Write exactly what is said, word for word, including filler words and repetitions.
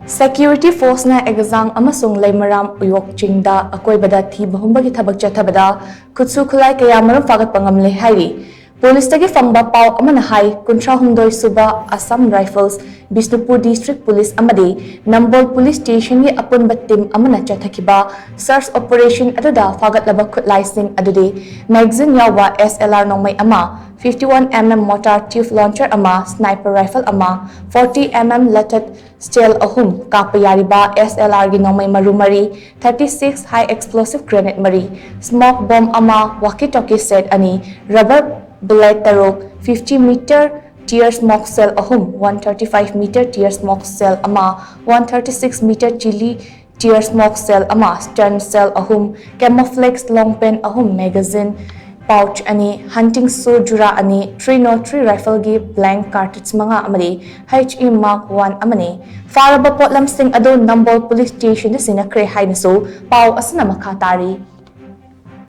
Security forceꯅ ꯑꯦꯒꯖꯥꯡ ꯑꯃꯁꯨꯡ ꯂꯩꯃꯔꯥꯝ ꯎꯌꯣꯛ ꯆꯤꯡꯗ ꯑꯀꯣꯏꯕꯗ ꯊꯤꯕ ꯍꯨꯝꯕꯒꯤ ꯊꯕꯛ ꯆꯠꯊꯕꯗ ꯈꯨꯠꯁꯨ ꯈꯨꯠꯂꯥꯏ ꯀꯌꯥ ꯃꯔꯨꯝ ꯐꯥꯒꯠꯄ ꯉꯝꯂꯦ ꯍꯥꯏꯔꯤ꯫ ꯄꯨꯂꯤꯁꯇꯒꯤ ꯐꯪꯕ ꯄꯥꯎ ꯑꯃꯅ ꯍꯥꯏ, ꯀꯨꯟꯊ꯭ꯔꯥ ꯍꯨꯝꯗꯣꯏ ꯁꯨꯕ Assam Rifles, Bishnupur District Police ꯑꯃꯗꯤ ꯅꯝꯕꯣꯜ Police Stationꯒꯤ ꯑꯄꯨꯟꯕ team ꯑꯃꯅ ꯆꯠꯊꯈꯤꯕ search operation ꯑꯗꯨꯗ ꯐꯥꯒꯠꯂꯕ ꯈꯨꯠꯂꯥꯏꯁꯤꯡ ꯑꯗꯨꯗꯤ magazine ꯌꯥꯎꯕ S L R ꯅꯣꯡꯃꯩ ꯑꯃ, fifty one M M mortar tube launcher ꯑꯃ, sniper rifle ꯑꯃ, forty M M loaded shell ꯑꯍꯨꯝ, ꯀꯥꯞꯄ ꯌꯥꯔꯤꯕ S L Rꯒꯤ ꯅꯣꯡꯃꯩ ꯃꯔꯨ ꯃꯔꯤ, thirty six high explosive grenade ꯃꯔꯤ, smoke bomb ꯑꯃ, walkie talkie set ꯑꯅꯤ, rubber bullet ꯇꯔꯨꯛ, fifty meter tear smoke shell ꯑꯍꯨꯝ, one thirty five meter tear smoke shell ꯑꯃ, one thirty six meter chili tear smoke shell ꯑꯃ, stun shell ꯑꯍꯨꯝ, camouflage long pen ꯑꯍꯨꯝ, magazine pouch ꯑꯅꯤ, hunting shoe ꯖꯨꯔꯥ ꯑꯅꯤ, three nought three rifleꯒꯤ blank cartridge ꯃꯉꯥ ꯑꯃꯗꯤ H E Mark one ꯑꯃꯅꯤ꯫ ꯐꯥꯔꯕ ꯄꯣꯠꯂꯝꯁꯤꯡ ꯑꯗꯨ ꯅꯝꯕꯣꯜ Police Stationꯗ ꯁꯤꯟꯅꯈ꯭ꯔꯦ ꯍꯥꯏꯅꯁꯨ ꯄꯥꯎ ꯑꯁꯤꯅ ꯃꯈꯥ ꯇꯥꯔꯤ꯫